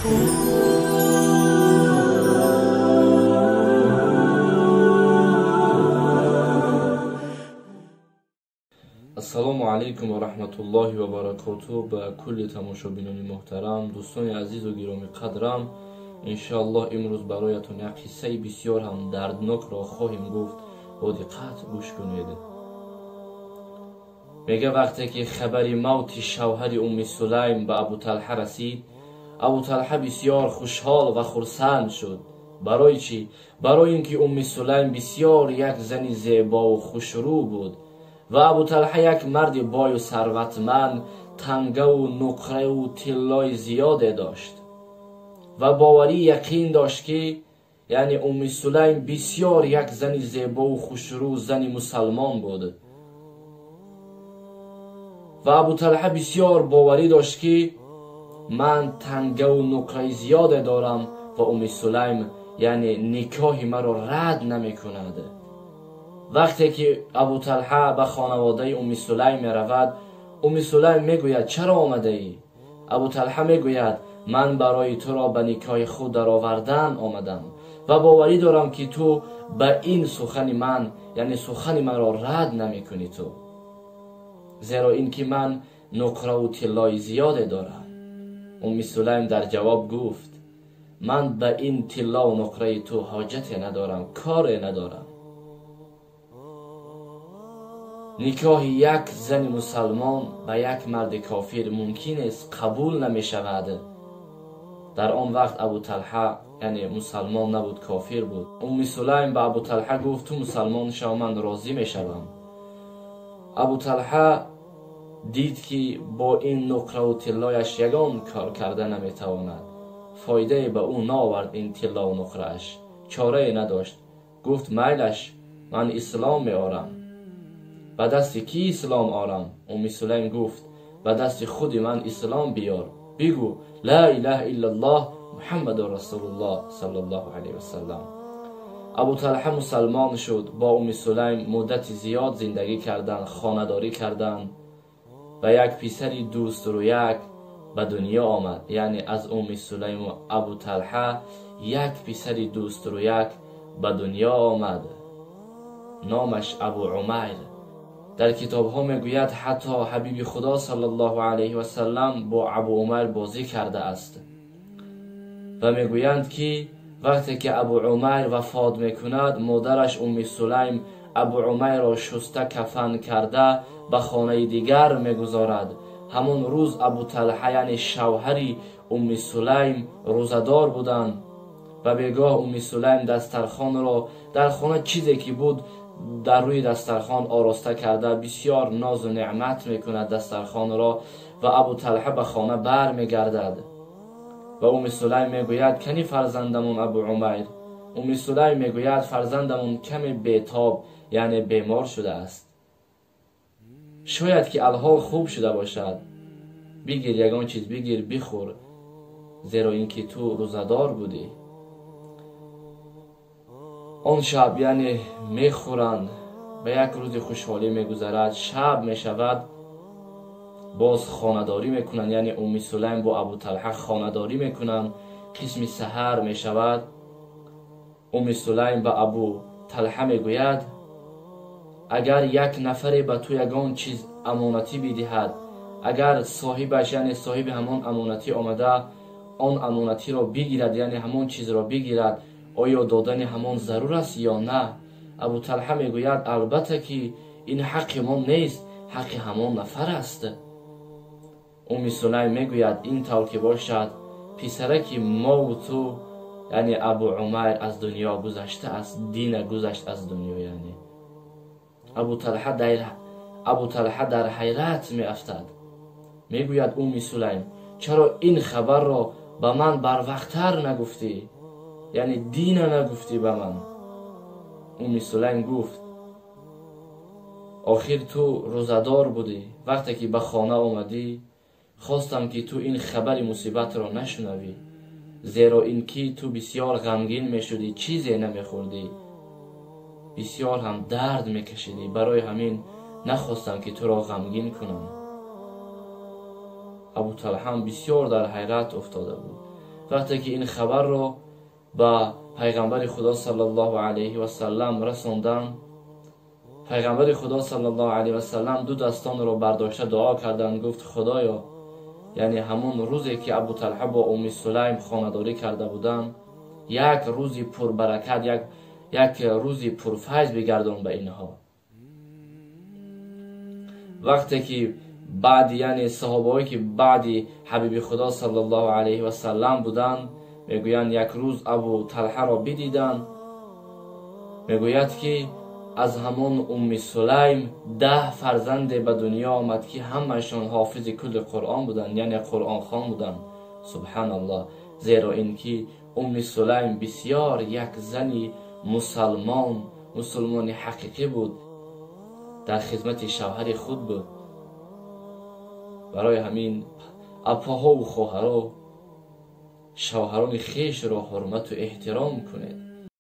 Ассалому алайкум ва раҳматуллоҳи ва баракотуҳ ба кулли тамошобинони муҳтарам, дӯстони азизу гиромӣ қадрам. Иншоаллоҳ имрӯз бароятон як қиссаи бисёр ҳам дарднокро хоҳем гуфт. Бо диққат гӯш кунед. Мега вақте ки хабари мавти шавҳари Умми Сулайм ба Абу Талҳа расид, Абу Талҳа бисёр хушҳол ва хурсанд шуд. Барои чӣ? Барои ин ки Умми Сулайм бисёр як зани зебову хушрӯ буд ва Абу Талҳа як марди бою сарватманд, тангаву нуқраву тиллои зиёде дошт ва боварӣ яқин дошт, ки яъне Умми Сулайм бисёр як зани зебову хушрӯ, зани мусалмон буд. Ва Абу Талҳа бисёр боварӣ дошт, ки ман тангаву нуқраи зиёде дорам ва Умми Сулайм яъне никоҳи маро рад намекунад. Вақте ки Абу Талҳа ба хонаводаи Умми Сулайм меравад, Умми Сулайм мегӯяд: чаро омадаӣ? Абу Талҳа мегӯяд: ман барои туро ба никоҳи худ даровардан омадам ва боварӣ дорам, ки ту ба ин сухани ман, яъне сухани маро рад намекунӣ ту, зеро ин ки ман нуқраву тиллои зиёде дорам. Умми Сулайм дар ҷавоб гуфт: ман ба ин тиллову нуқраи ту ҳоҷате надорам, коре надорам. Никоҳи як зани мусалмон ба як марди кофир мумкин аст, қабул намешавад. Дар он вақт Абу Талҳа яъне мусалмон набуд, кофир буд. Умми Сулайм ба Абу Талҳа гуфт: ту мусалмон шав, ман розӣ мешавам. Абу Талҳа дид, ки бо ин нуқраву тиллояш ягон кор карда наметавонад. Фоидае ба ӯ наовард ин тиллову нуқрааш, чорае надошт. Гуфт: майлаш, ман ислом меорам. Ба дасти кӣ ислом орам? Умми Сулайм гуфт: ба дасти худи ман ислом биёр, бигӯ: ла илаҳа иллаллоҳ муҳаммаду расулуллоҳ саллаллоҳу алайҳи васаллам. Абу Талҳа мусалмон шуд. Бо Умми Сулайм муддати зиёд зиндагӣ карданд, хонадорӣ карданд ва як писари дӯстрӯяк ба дунё омад. Яъне аз Умми Сулайму Абу Талҳа як писари дӯстрӯяк ба дунё омад, номаш Абу Умайр. Дар китобҳо мегӯяд, ҳатто ҳабиби Худо саллаллоҳу алайҳи васаллам бо Абу Умайр бозӣ кардааст ва мегӯянд, ки вақте ки Абу Умайр вафот мекунад, модараш Умми Сулайм Абу Умайрро шуста, кафан карда ба хонаи дигар мегузорад. Ҳамон рӯз Абу Талҳа, яъне шавҳари Умми Сулайм, рӯзадор буданд ва бегоҳ Умми Сулайм дастархонро, дар хона чизе ки буд, дар рӯи дастархон ороста карда, бисёр нозу неъмат мекунад дастархонро ва Абу Талҳа ба хона бармегардад ва Умми Сулайм мегӯяд: кани фарзандамон Абу Умайр? Умми Сулайм мегӯяд: фарзандамон каме бетоб, яъне бемор шудааст, шояд ки алҳол хуб шуда бошад, бигир ягон чиз, бигир, бихӯр, зеро ин ки ту рӯзадор будӣ. Он шаб яъне мехӯранд, ба як рӯзи хушҳолӣ мегузарад. Шаб мешавад, боз хонадорӣ мекунанд, яъне Умми Сулайм бо Абу Талҳа хонадорӣ мекунанд. Қисми саҳар мешавад, Умми Сулайм ба Абу Талҳа мегӯяд: агар як нафаре ба ту ягон чиз амонатӣ бидиҳад, агар соҳибаш, яъне соҳиби ҳамон амонатӣ омада он амонатиро бигирад, яъне ҳамон чизро бигирад, оё додани ҳамон зарур аст ё на? Абу Талҳа мегӯяд: албатта ки ин ҳаққи мо нест, ҳаққи ҳамон нафар аст. Умми Сулайм мегӯяд: ин тавр ки бошад, писараки мову ту, яъне Абу Умайр, аз дунё гузаштааст, дина гузашт аз дунё. Яъне Абу Талҳа дар ҳайрат меафтад. Мегӯяд: Умми Сулайм, чаро ин хабарро ба ман барвақттар нагуфтӣ, яъне дина нагуфтӣ ба ман? Умми Сулайм гуфт: охир ту рӯзадор будӣ, вақте ки ба хона омадӣ, хостам ки ту ин хабари мусибатро нашунавӣ, зеро ин ки ту бисёр ғамгин мешудӣ, чизе намехӯрдӣ, бисёр ҳам дард мекашидӣ, барои ҳамин нахостам ки туро ғамгин кунам. Абу Талҳа бисёр дар ҳайрат уфтода буд. Вақте ки ин хабарро ба пайғамбари Худо саллаллоҳу алайҳи васаллам расонданд, пайғамбари Худо саллаллоҳу алайҳи васаллам ду дастонро бардошта дуо карданд, гуфт: Худоё, яъне ҳамон рӯзе ки Абу Талҳа бо Умми Сулайм хонадорӣ карда буданд, як рӯзи пурбаракат, як рӯзи пурфайз бигардон ба инҳо. Вақте ки баъди, яъне саҳобаҳое ки баъди ҳабиби Худо саллаллоҳу алайҳи васаллам буданд, мегӯянд, як рӯз Абу Талҳаро бидиданд, мегӯяд ки аз ҳамон Умми Сулайм 10 фарзанде ба дунё омад ки ҳамаашон ҳофизи кулли Қуръон буданд, яъне қуръонхон буданд. Субҳаналлоҳ. Зеро ин ки Умми Сулайм бисёр як зани мусалмон, мусулмони ҳақиқӣ буд, дар хизмати шавҳари худ буд. Барои ҳамин апаҳову хоҳаро шавҳарони хешро ҳурмату эҳтиром кунед.